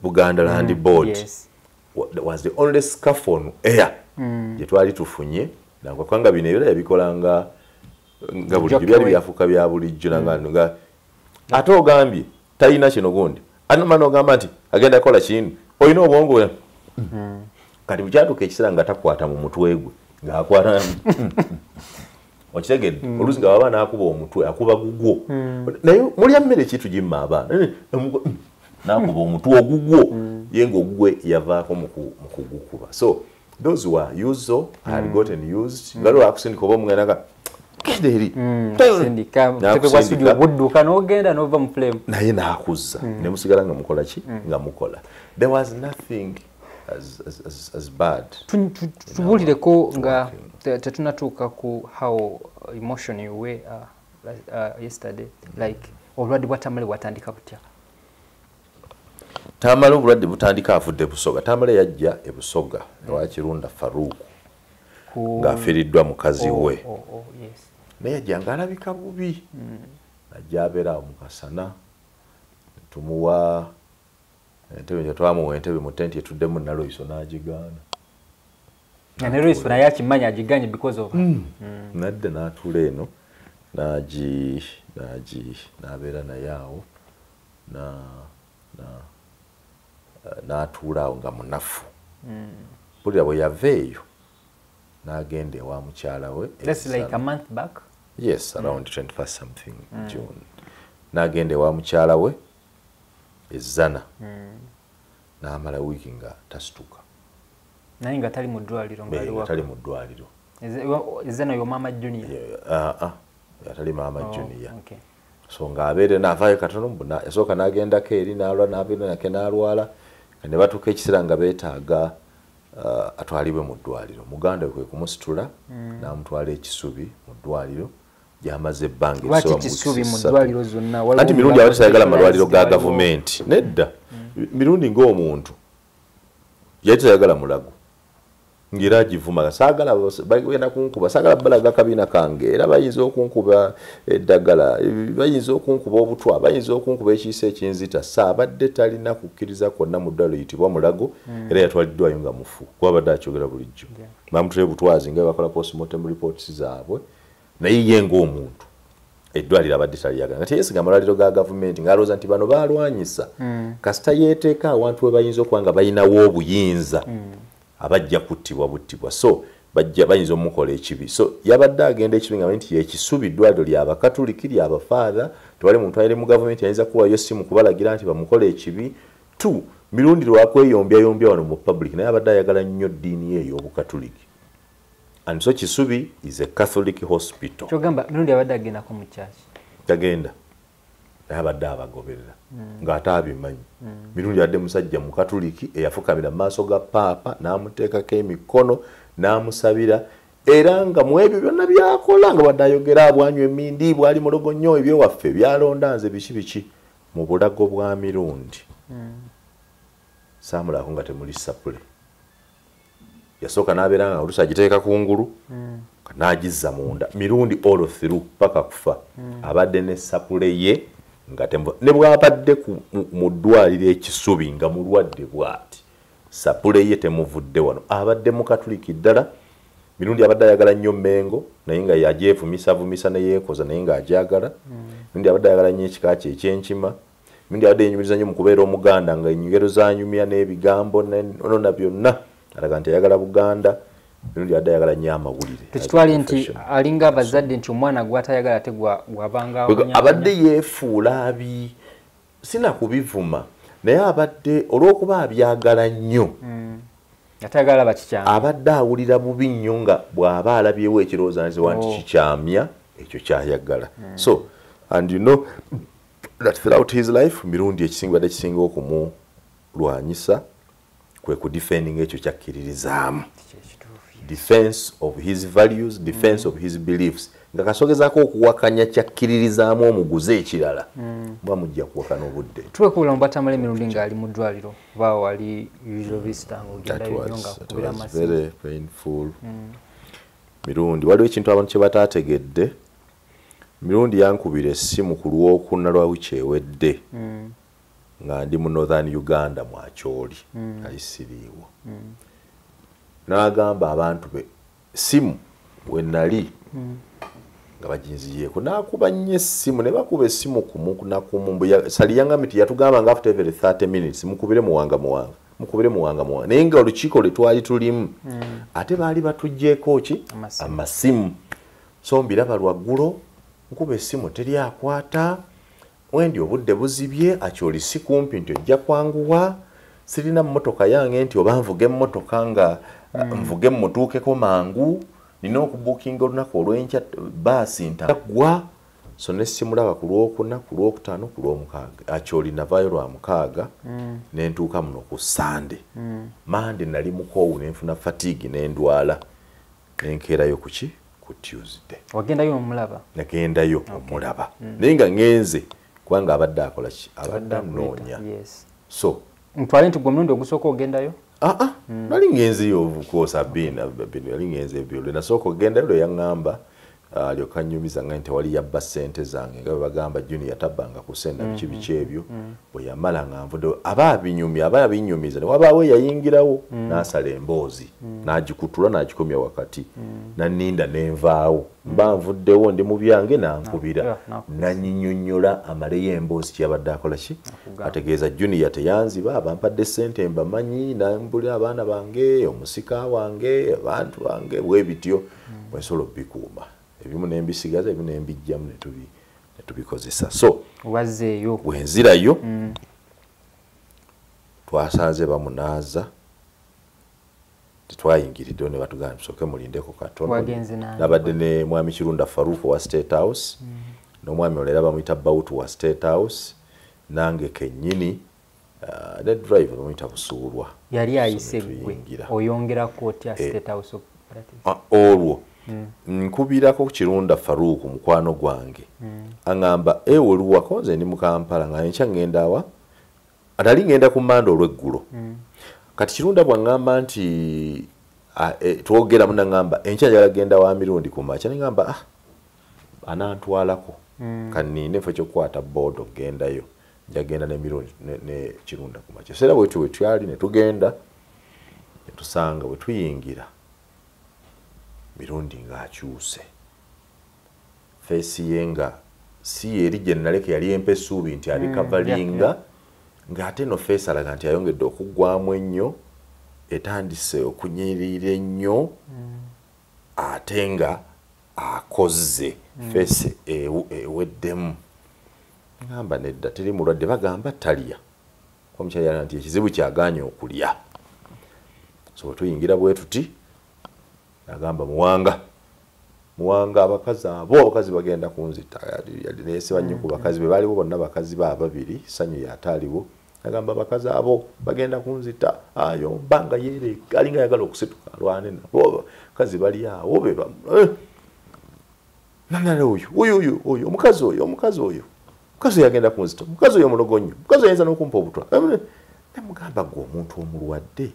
Buganda Land Board was the only scarf on air gye twali tufunye kubanga bino ebirala yabikolanga nga bulijjo byali byafuuka bya bulijjo nga ate ogambye talina kino gundi ate nomala n'ogamba nti agenda kukola kino olina obwongo kati bukyatuuka ekiseera nga takwata mu mutwe gwe ng'akwata okitegedde oluusi nga bw'aba n'akuba omutwe akuba gugwo naye mulya mmere ki tugimma abaana n'akuba omutwe ogugwo ye ng'ogugwe yavaako mu kugukuba. So those were usual had gotten used nga lwakusindika oba omugenda nga genda eri budduka n'ogenda n'ova mu flame naye n'akuzza ne musigala nga mukola ki nga mukola. There was nothing as bad. Tubuulireko nga tetunatuuka ku how emotion you were yesterday, like obulwadde bwa Tamale bwatandika butya? Tamale obulwadde butandika avudde Busoga. Tamale yajja e Busoga ewa Kirunda Faruku ng'afiiriddwa mukazi we. Naye yajja ng'alabika bubi, ajja abeera awo mu kasana, tumuwa entebe twamuwa entebe mu tenti etuddemu Naloiso n'agigaana. Nga Naloiso naye akimanya agiganye because of nadda n'atuula eno n'abeera naye awo n'atuula awo nga munafu. Mpulira bwe yava eyo n'agenda ewa mukyala we. That's like a month back? Yes, around 21st something June. N'agenda ewa mukyala we Ezzana n'amala wiiki nga tasituka. Naye nga tali mu ddwaliro nga tali mu ddwaliro. Ezzana yo Mama Junior? Atali Mama Junior. So ng'abeere n'avaayo katono yasooka n'agendako eri n'alwa n'abeera nake n'alwala ne batuuka ekiseera nga beetaaga atwalibwe mu ddwaliro. Muganda we kwe kumusitula n'amutwala Ekisubi mu ddwaliro gy'amaze ebbanga erisoba mu Kisubi mu ddwaliro zonna. Anti Mirundi abadde tayagala malwaliro ga gavumenti nedda. Mirundi ng'omuntu yali tayagala Mulago ng'era agivuma saagala bagenda kunkuba saagala balaga kabiina kange era bayinza okunkuba eddagala bayinza okunkuba obutwa bayinza okunkuba ekiisa ekinzita. Saabadde talina kukkiriza kwonna mu ddwaliro liyitibwa Mulago era yatwaliddwayo nga mufu kuba abadde akyogera bulijjo. Bamutwala Butwazi nga bakola postmortem reports zaabwe naye ye ng'omuntu eddwaliro abadde taliyagala nga teyeesiga amalwaliro ga gavumenti ng'alowooza nti bano baalwanyisa kasita yeeteeka awantu we bayinza okuba nga balinawo obuyinza abajja kuttibwa buttibwa so bajja bayinza omukola ekibi. So yabadde agenda Ekisubi nga nti Ekisubi ddwaliro ly'Abakatuliki ly'abafaatha tewali muntu ayali mu gavumenti ayinza kuwaayo simu kubalagira nti bamukole ekibi. Two, Mirundi lwakweyombyayomby wano mu public naye abadde ayagala nnyo ddiini ye ey'Obukatuliki. And so Kisubi is a Catholic hospital. Kyogamba Mirundi abadde agendako mu church? Tagenda naye abadde abagoberera ng'ate abimanyi. Mirundi abadde musajja mukatuliki eyafukamira mu maaso ga Paapa n'amuteekako emikono n'amusabira era nga mu ebyo byonna by'akola nga badde ayogera abwanywa emindi bwali mulogo nnyo ebyewaffe byalonda nze biki biki mu bulago bwa Mirundi. Saamulako nga temuli sapule. Yasooka n'abeera nga oluusi agiteeka ku ngulu, n'agizza munda. Mirundi all through paka kufa. Abadde ne sapule ye nga ne bw'abadde mu ddwaliro ekisubi nga mulwadde bw'ati, sapule ye temuvudde wano. Abadde mukatuliki ddala. Mirundi abadde ayagala nnyo Mmengo, naye nga yagyevumisa ne yeekoza, naye ng'agyagala. Mirundi abadde ayagala nnyo ekika kye ekyenkima. Mirundi abadde yenyumiriza nnyo mu kubeera Omuganda, nga engero z'anyumya n'ebigambo nona byonna alaga nti ayagala Buganda. Mirundi abadde ayagala nnyo amawulire. Tukitwale nti alinga abazadde nti omwana gw'atayagala ate gw'abanga abadde yeefuula abi sinakubivuma, naye abadde olw'okuba abyagala nnyo atayagala bakikyamya, abadde awulira bubi nnyo nga bw'aba alabyewo ekirowoozo nti kikyamya ekyo kyayagala. So and you know that throughout his life Mirundi ekisinga ekisinga okumulwanyisa kwe ku defending ekyo kyakkiririzaamu, defense of his values, defense of his beliefs, nga kasogezaako okuwakanya kyakkiririzaamu omuguze ekirala, muba mujja kuwakana obudde. Tuwekuula mu Tamale Mirundi ng'ali mu ddwaliro oba wali usual visitor ng'ogendayo nnyo ng'akubira amasimu. Very painful. Mirundi waliwo ekintu abantu kye bataategedde. Mirundi yankubira essimu ku Lwokuna lwa wiiki ewedde nga ndi mu Northern Uganda mu Acholi, ali siriiwo. N'agamba abantu be simu we nali nga baginziyeeko, n'akuba nnyo essimu ne bakuba essimu kumu nakumu. Sali yangambye nti yatugamba nga after every 30 minutes mukubire Muwanga Muwanga, mukubire Muwanga Muwanga, naye nga olukiiko lwe twali tulimu ate baali batuggyeko ki amasimu. So mbiraba lwaggulo nkuba essimu teri akwata, wendi obudde buzibye, Acholi si kumpi nti ojja kwanguwa, sirina mmotoka yange nti oba nvuge emmotoka nga nvuge mmutuukeko mangu, nina okubuukinga olunaku olw'enkya baasi ntaggwa. So ne simulaba ku Lwokuna, ku Lwokutaano, ku Lwomukaaga. Acholi navaayo lwa mukaaga ne ntuuka muno ku Sande. Mande nali mukoowu ne nfuna fatigue ne ndwala, ne nkeerayo ku ki ku Tuesday. Wagendayo omulaba? Nagendayo omulaba, naye nga ngenze kubanga abadde akola ki, abadde anoonya. So ntwale nti gwe omulundi ogusooka ogendayo? Nali ngenzeyo of course, nali ngenze ebyo. Lwe nasooka ogendayo lwe yaŋŋamba alyoka annyumiza nga nti tewali yabba ssente zange, nga bwe bagamba Junior tabbanga ku ssente biki biki ebyo. Bwe yamala nga nvudde aba abinyumya, aba abinyumiza, ne wabaawo eyayingirawo n'asala emboozi n'agikutula n'agikomya wakati, nanninda ne nvaawo. Mba nvuddewo ndi mu byange n'ankubira nannyinnyonnyola amaleyo emboozi kyeyabadde akola ki, ategeeza Junior teyanziba, abampadde ssente mbamanyi, nambulira abaana bange, omusika wange, abantu bange, bwe bityo bwe nsobola obbikuuma. Ebimu ne mbisigaza, ebimu ne mbijjamu ne tubikozesa. So wazzeeyo bwe nzirayo twasanze bamunaaza, tetwayingiriddewo ne batugamba tusooke mulindeko katono. Nabadde ne Mwami Kirunda Faruku wa State House, n'omwami olera bamuyita Bautu wa State House, nange kennyini, ne driver bamuyita Busuulwa. Yali ayise ggwe oyongerako otya State House operatives? Olwo nkubirako Kirunda Faruku mukwano gwange, aŋŋamba ewe luwako nze ndi mu Kampala nga enkya ŋŋenda wa, atali ŋŋenda ku Mmande olw'eggulo. Kati Kirunda bw'aŋŋamba nti twogeramu n'aŋŋamba enkya njagala genda wa Mirundi ku makya, ne ŋŋamba anantwalako kanninde nfo ekyokukwata booda okgendayo, njagenda ne Mirundi ne Kirunda ku makya. Ekiseera bwetyo bwe twali ne tugenda ne tusanga bwe tuyingira Mirundi ng'akyuse, feesi ye nga si eri gye naleka yali empa essuubi nti alikavalinga, ng'ate no feesi alaga nti ayongedde okuggwamu ennyo, etandise okunyirira ennyo, ate nga akozze feesi eweddemu. Ngamba nedda teri mulwadde, bagamba talya. Omukyala nti ekizibu kyagaanye okulya. So bwe tuyingira bwe tuti agamba Muwanga, Muwanga abakazi abo abakazi bagenda kunzita. Yali neesiba nnyo ku bakazi be baaliwo bonna, bakazi be ababiri, Sanyu yataaliwo. Agamba abakazi abo bagenda kunzita, ayomba nga yeereka, alinga ayagala okusituka alwane nabo, abakazi bali awo be nanale oyo oyo oyo omukazi oyo omukazi oyo omukazi oyo agenda kunzita, omukazi oyo mulogo nnyo, omukazi oyo ayinza n'okumpa obutwa. Nemugamba gwe omuntu omulwadde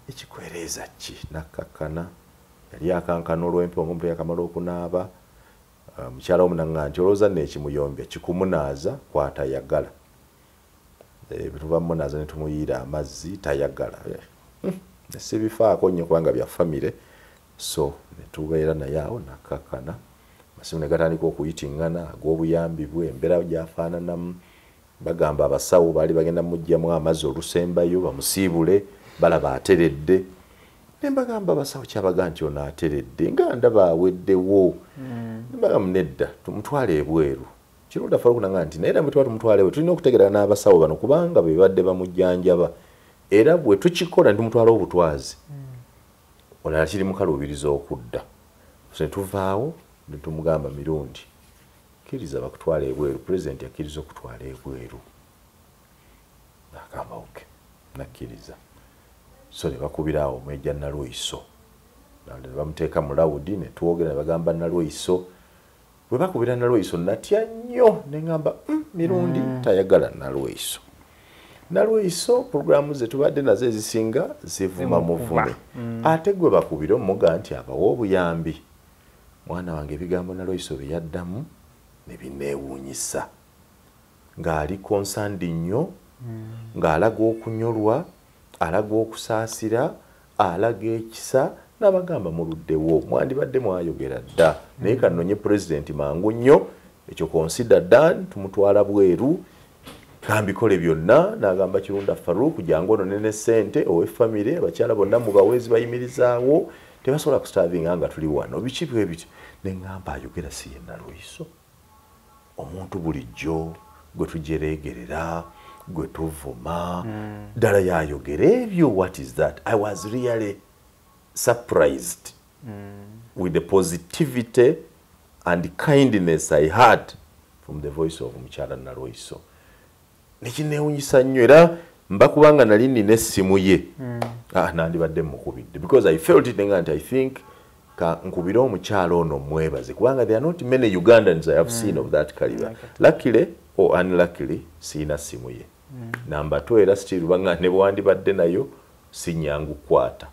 ekikwereeza ki? Nakkakkana, yali akankana olw'empewo ng'omuntu yakamala okunaaba. Mukyala omunanga nti olowooza nno ekimuyombya kikumunaaza kwatayagala, bwe mumunaaza ne tumuyiira amazzi tayagala. Sibifaako nnyo kubanga bya famire. So ne tubeera naye awo nakkakkana, amasimu ne gatandika okuyitiŋŋana ag'obuyambi bwe, embeera gy'afaananamu. Bagamba abasawo baali bagenda muggyamu amazzi olusembayo bamusiibule, balaba ateredde. Ne mbagamba abasawo kyabaga nti ono ateredde nga ndaba aweddewo. Ne mbagamba nedda, tumutwale ebweru. Kirunda Farouk nanga nti naye era bwe tuba tumutwala ebweru tulina okutegeera n'abasawo bano kubanga be badde bamujjanjaba, era bwe tukikola ne tumutwala obutwazi olala kiri mukaluubiriza okudda. So ne tuvaawo ne tumugamba Mirundi kkiriza bakutwala ebweru, pulezidenti yakkiriza okutwala ebweru. N'agamba okay, nakkiriza. So ne bakubira awo Meja Nalweyiso, ne bamuteeka mu lawudi ne twogera ne bagamba Nalweyiso. Bwe bakubira Nalweyiso natya nnyo ne ŋŋamba Mirundi tayagala Nalweyiso. Nalweyiso pulogulaamu ze tubadde nazo ezisinga zivuma muvume, ate gwe bakubira omuga nti abawa obuyambi. Mwana wange ebigambo Nalweyiso bye yaddamu ne binneewuunyisa, ng'ali concerned nnyo, ng'alaga okunyolwa, alaga okusaasira, alaga ekisa, n'abagamba muluddewo, mwandibadde mwayogera dda, naye kanonye pulezidenti mangu nnyo, ekyo consider done, tumutwala bweru, kambikole byonna. N'agamba Kirunda Farouk jangu onone ne ssente ow'effamire, abakyala bonna mubawezi bayimirizaawo, tebasobola kustarvinga nga tuli wano, biki bwe bityo. Ne ŋŋamba ayogera si ye Nalweyiso, omuntu bulijjo gwe tujereegerera, gwe tuvuma, ddala yayogera ebyo? What is that? I was really surprised with the positivity and kindness I heard from the voice of mukyala Nalweyiso. Nekinneewunyisa nnyo, era mba kubanga nali nina essimu ye, nandibadde mukubidde, because I felt it nga nti I think ka nkubire omukyala ono mwebaze, kubanga there are not many Ugandans I have seen of that caliber. Luckily or unluckily siina ssimu ye. Namba 2, era still banga ne bwandibadde nayo si nyangu kukwata.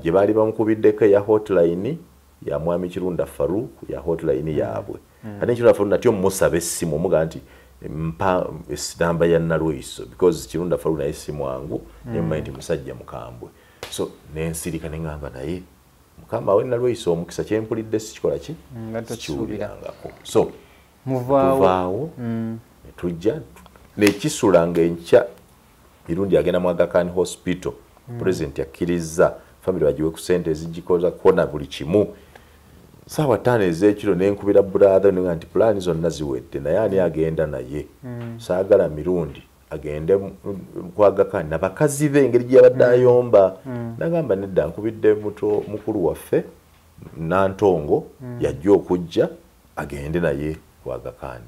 Gye baali bamukubiddeko eya hotline ya mwami Kirunda Farouk, ya hotline yaabwe. Ate Kirunda Farouk natyo musaba essimu omuga nti mpa namba ya Nalweyiso, because Kirunda Farouk naye si mwangu, nemmanyi nti musajja mukambwe. So nensirika ne ŋŋamba naye mukama we Nalweyiso omukisa kyempulidde sikikola ki, sikiwulirangako. So tuvaawo ne tujja nekisula ng'enkya Mirundi agenda mu Aga Khan Hospital. President yakkiriza family bagiwe ku ssente ezigikoza kona buli kimu. Saawa 5 ez'ekiro ne nkubira brother ne nti pulaani zonna ziwedde, naye ani agenda naye? Saagala Mirundi agende ku Aga Khan nabakazi be engeri gye yabadde ayomba. Nagamba nedda, nkubidde muto mukulu waffe Nantongo yajja okujja agende naye ku Aga Khan.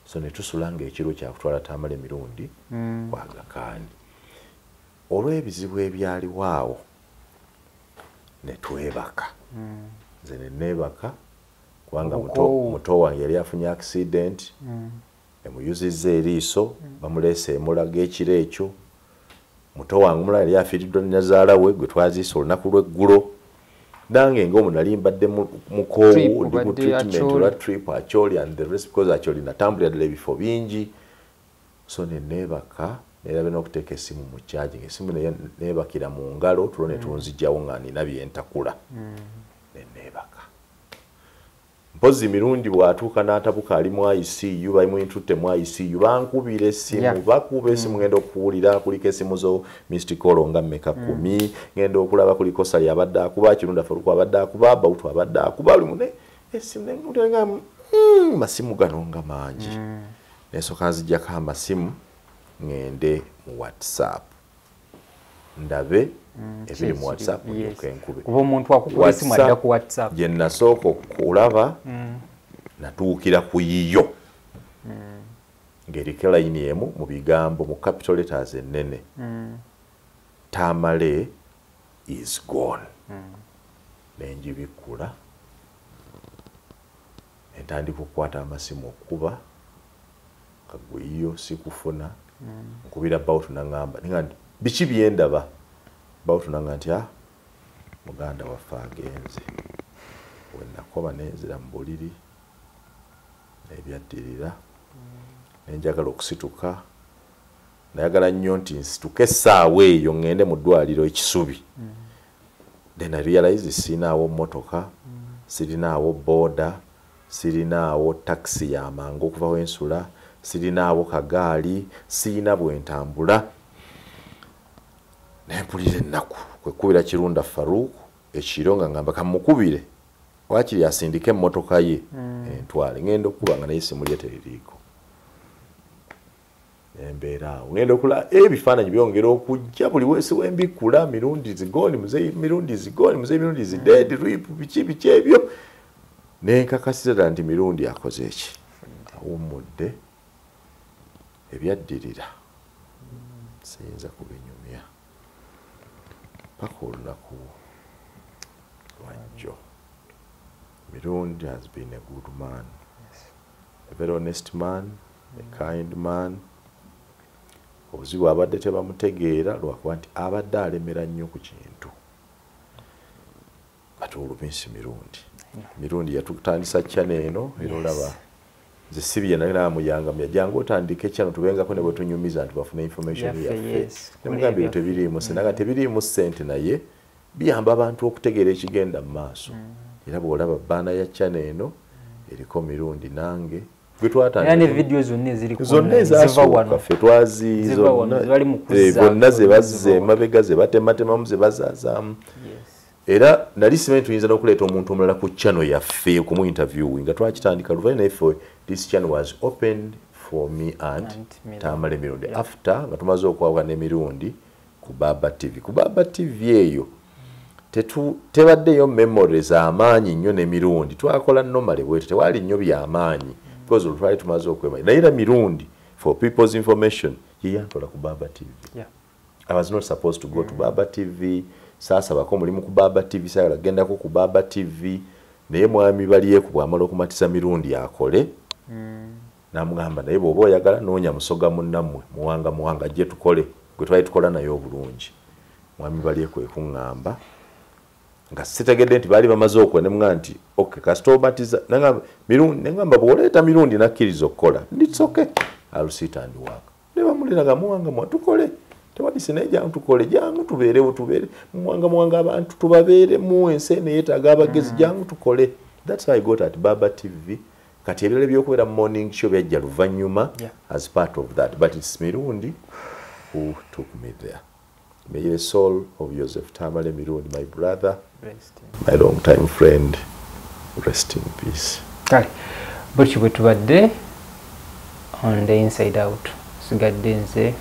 So ne tusula ng'ekiro kyakutwala Tamale Mirundi ku Aga Khan. Olw'ebizibu ebyaliwo awo ne twebaka. Nze ne neebaka kubanga muto wange yali afunye accident, emuyuzizza eriiso, bamuleese emulaga ekiro ekyo. Muto wange omulala yali afiiriddwa nnyazaala we gwe twaziise olunaku lw'eggulo. Nange ng'omu nali mbadde mukoowu, ndi ku treatment olwa trip Acholi and the rest, because Acholi natambulira ddala ebifo bingi. So ne neebaka, neerabe n'okuteeka essimu mu charging, essimu neebakira mu ngalo, tulo ne tunzigyawo nga nina bye ntakula. Ne neebaka. Mpozzi Mirundi bw'atuuka n'atabuka ali mu ICU, bamututte mu ICU, bankubira essimu, bakuba essimu, ngenda okuwulira kuliko essimu zo missed call nga mmeka 10, ngenda okulaba kuliko Sali abadde akuba, Kirunda Farouk abadde akuba, Bautu abadde akuba, buli mune essimu ne nga masimu gano nga mangi. Nesooka nziggyako amasimu ngende mu WhatsApp ndabe ebiri mu WhatsApp, ndyoke nkube. Kuba omuntu akukuba essimu adda ku WhatsApp. Gye nasooka okulaba natuukira ku yiyo ng'eriko layini emu mu bigambo mu capital letters ennene, Tamale is gone. Ne ngibikkula ne ntandika okukwata amasimu okukuba, nga gwe yiyo sikufuna. Nkubira Bautu nangamba ninga biki byendaba. Bautu nanga nti ah muganda waffe agenze. Wenakoma nenzira mu buliri n'ebyaddirira nenjagala okusituka nayagala nnyo nti nsituke essaawa eyo ŋŋende mu ddwaliro ekisubi. Then I realize sirinaawo mmotoka, sirinaawo boda, sirinaawo takisi yamangu okuva wensula, sirinaawo kagaali, sirina bwe ntambula. Nempulira ennaku kwekubira Kirunda Farouk ekiro nga ngamba kamukubire wakiri asindike emmotoka ye entwale ngenda okuba nga naye essimu lye teririiko. Embeera awo ngenda okula ebifaananyi byongera okujja buli wesi wembikula Mirundi zigoni muzeeyi Mirundi zigoni muzeeyi Mirundi is dead rip biki biki ebyo nenkakasiza ddala nti Mirundi akoze eki awummudde. Ebyaddirira siyinza kubinyumya paka olunaku lwajjo. Mirundi has been a good man, a very honest man, a kind man. Obuzibu abadde tebamutegeera lwakuba nti abadde alemera nnyo ku kintu. But olubinsi Mirundi. Mirundi yatutandisa channel eno era olaba nze si bye nali namuyanga jangu otandike channel tubengako ne bwe tunyumiza nti bafune information yaffe. Nemugamba ebyo tebiriimu ssente, tebiriimu ssente naye biyamba abantu okutegeera ekigenda mu maaso. Era bw'olaba banner ya channel eno eriko Mirundi nange gwe twatandika ne video zonna eziri zonna ezasooka ffe twazi zonna ze bazze emabega ze batematemamu ze bazaazaamu. Era nali simanyi tuyinza n'okuleeta omuntu omulala ku channel yaffe okumuinterviewing nga twakitandika luvannyuma naye this channel was opened for me and Tamale Mirundi. After nga tumaze okwawukana ne Mirundi ku Baba TV. Ku Baba TV eyo tebaddeyo memories amaanyi nnyo ne Mirundi. Twakola normally bwetu tewali nnyo byamaanyi because olutwali tumaze okwemanya. Naye era Mirundi for people's information ye yantola ku Baba TV. I was not supposed to go to Baba TV. Saasabako mulimu ku Baba TV, saagala kugendako ku Baba TV. Naye mwami Balyeku bw'amala okumatiza Mirundi akole namugamba naye bw'oba oyagala noonya musoga munnammwe Muwanga Muwanga ajje tukole gwe twali tukola naye obulungi. Mwami Balyeku ekuŋŋamba nga sitegedde nti baali bamaze okukola ne mugamba nti okay kasita omatiza Mirundi ne ŋŋamba bw'oleeta Mirundi nakkiriza okukola it's okay I'll sit and work. Ne bamuliraga Muwanga mwa tukole tewadise naye jangu tukole jangu tubeerewo tubeere Muwanga Muwanga abantu tubabeeremu ensi eno yeetaaga abagezi jangu tukole. That's how I got at Baba TV. Kati ebirala ebyokubeera mu morning show byajja luvannyuma as part of that, but it's Mirundi who took me there. May the soul of Joseph Tamale Mirundi, my brother, my long time friend, rest in peace. Kale butyo bwe tubadde on the inside out. Sigadde nze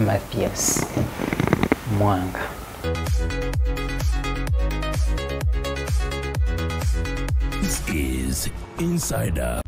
Mathias Mwanga. This is Insider.